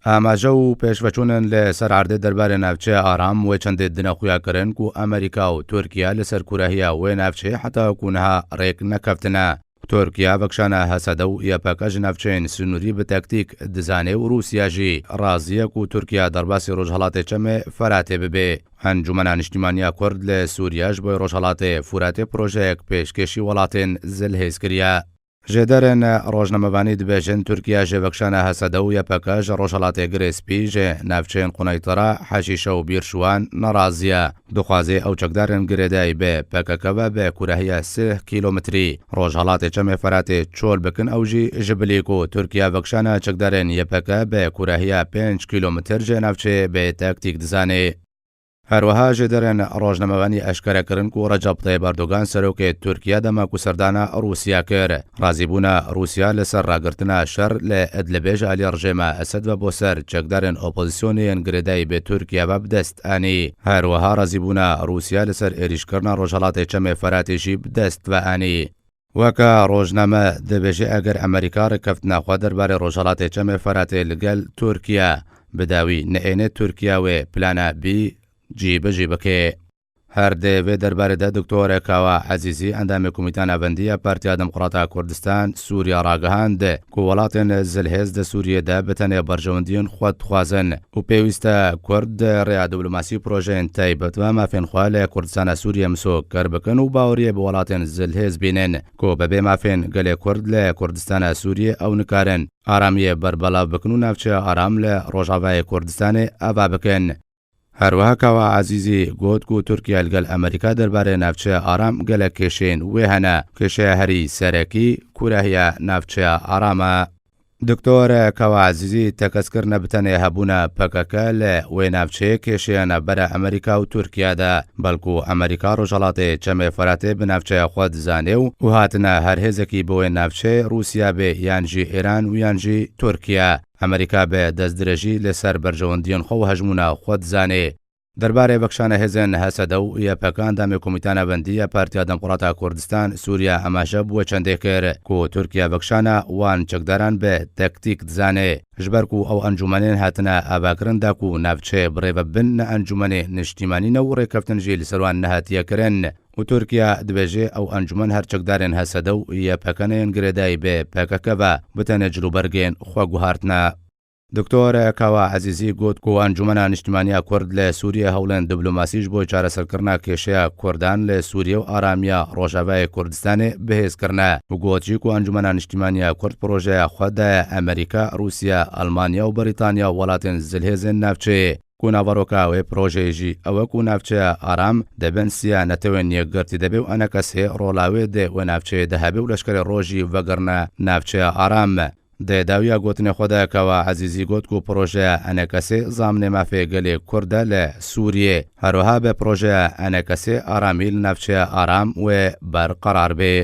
ئاماژە و پێشڤەچوونن لە سەر عەردێ دەربارێ ناوچەێ ئارام وێ چەندێ دنە خویا کرن کو ئەمریکا و تورکیا لە سەر کوورەهیا وێ ناوچەێ حەتاوەکو نها رێک نەکەفتنە. تورکیا ڤەکشانە هەسەدە و یەپەکە ژ ناوچەێن سنووری ب تەکتیک دزانێ و رووسیا ژی رازیە کو تورکیا دەرباسی روژهەڵاتێ چەمێ فەراتێ ببێ. ئەنجومەنا نیشتیمانیا کورد لە سووریا ژ بۆی روژهەڵاتێ فوراتێ پرۆژەیەک پێشکێشی وەڵاتێن زلهێز کریە. ژێدەرێن ڕۆژنامەڤانی دبێژن تورکیا ژێ ڤەکشانە هەسەدە و یەپەکە ژە ڕۆژهەڵاتێ گرێ سپی ژێ ناڤچەێن قونەیتەرە، حەشیشە و بیرشوان نەڕازیە. دخوازێ ئەو چەکدارێن گرێدای بێ پەکەکە ڤە بێ کورەهیە سێ کیلۆمتری ڕۆژهەڵاتێ چەمێ فەراتێ چۆل بکن ئەو ژی ژ بلی کو تورکیا ڤەکشانە چەکدارێن یەپەکە بێ کورەهیە 5 کیلۆمتر ژێ ناڤچەێ بێ تاکتیک دزانێ. هەروەها ژێدەرێن ڕۆژنامەڤانی ئەشکەرە کرن کو ڕەجەب تەیب ئەردۆگان سەرۆکێ تورکیا دەما کو سەردانا ڕووسیا کرد ڕازیبوونا ڕووسیا لەسەر ڕاگرتنا شەر لە ئەدلبێ ژ ئالیێ ڕژێما ئەسەد ڤە بۆ سەر چەکدارێن ئۆپۆزیسیۆنێ یێن گرێدای بێ تورکیا ڤە بدەست ئانی. هەروەها ڕازیبوونا ڕووسیا لەسەر ئێریشکردنا ڕۆژهەڵاتێ چەمێ فەراتێ ژی بدەست ڤە ئانی. وەکە ڕۆژنامە دبێژێ ئەگەر ئەمریکا ڕێککەفتنا خوە دەربارەێ ڕۆژهەڵاتێ چەمێ فەراتێ لگەل تورکیا بداوی نەئێنێ تورکیا وێ پلانە بی جی بجی بکێ. هەر دێ ڤێ دەربارەێ دە دکتۆر کاوە عەزیزی ئەندامێ کومیتە ناڤەندیە پارتیا دمقڕاتا کوردستان سوریا ڕاگەهاند کو وەڵاتێن زلهێز دە سوریێ دە بتەنێ بەرژەوەندیێن خوە دخوازن و پێویستە کورد دە ڕێا دبلۆماسی و پرۆژەێن تایبەت ڤە مافێن خوە لە کوردستانا سوریێ مسۆگەر بکەن و باوەریێ بە وەڵاتێن زلهێز بینن کو بە بێ مافێن گەلێ کورد لە کوردستانا سوریێ ئەو نکارن ئارامیێ بەربەلاڤ بکن و ناڤچەیا ئارام لە ڕۆژاڤاێ کوردستانێ ئاڤا بکەن. هەروەها کاوە عەزیزی گۆت کو تورکیا لگەل ئەمریکا دەربارەێ ناڤچەیا ئارام گەلەک کێشەێن وێ هەنە، کێشەیا هەری سەرەکی کوورەهیا ناڤچەیا ئارامە. دکتۆر کاوە عەزیزی تەکەز کرد نە بتەنێ هەبوونە پەکەکە لە وێ ناڤچەیە کێشەیا ناڤبەرە ئەمریکا و تورکیا دە، بەڵکو ئەمریکا ڕۆژهەڵاتێ چەمێ فەراتێ بە ناڤچەیا خوە دزانێ و هاتنە هەر هێزەکی بۆ وێ ناڤچەێ ڕووسیا بێ یان ژی ئێران و یان ژی تورکیا. ئەمریکا بە دەستدرێژی لە سەر بەرژەوەندییەن خۆ و هەژموونە خوە دزانێ. دەربارەێ ڤەکشانە هێزێن هەسەدە و یەپەکە ئەندامێ کومیتە ناڤەندیە پارتیا دمقڕاتا کوردستان سوریا ئەماژە بوە چەندێ کرد کو تورکیا ڤەکشانە وان چەکداران بە تەکتیک دزانێ ژبەر کو ئەو ئەنجومەنێن هاتنە ئاڤاکرن داکو ناڤچەێ بڕێڤە بن نە ئەنجومەنێ نشتیمانی نە و ڕێکەفتن ژی لسەر وان نەهاتیە کرن و تورکیا دبێژێ ئەو ئەنجومەن هەر چەکدارێن هەسەدە و یەپەکە نەێن گرێدای بێ پەکەکە ڤە بتەنێ جلوبەرگێن خوە گوهارتنە. دکتۆر کاوە عەزیزی گوت کو ئەنجومەنا نیشتمانیا کورد لە سوریە هەوڵێن دبلۆماسیش بۆ چارەسەرکردنا کێشەیا کوردان لە سوریە و ئارامیا ڕۆژاڤاێ کوردستانێ بهێز کرنە و گوت ژی کو ئەنجومەنا نیشتیمانیا کورد پرۆژەیا خوە دایە ئەمریکا، ڕوسیا، ئەڵمانیا و بەریتانیا و وەڵاتێن زلهێزێن ناڤچەیێ کو ناڤەرۆکا وێ پرۆژەیێ ژی ئەوە کو ناڤچەیا ئارام دە بن سیا نەتەوێن یەکگرتی دەبێ و ئەنەکەسێ ڕۆڵا وێ دە وێ ناڤچەیێ دە هەبێ و لەشکەرێ ڕۆژی ڤەگەڕنە ناڤچەیا ئارام. دە داویا گۆتنێ خوە دە کاوە عەزیزی گۆت کو پرۆژەیا ئەنەکەسێ زامنێ مافێ گەلێ کوردە لە سوریێ، هەروەها بە پرۆژەیا ئەنەکەسێ ئارامی لە ناڤچەیا ئارام وێ بەرقەرار بێ.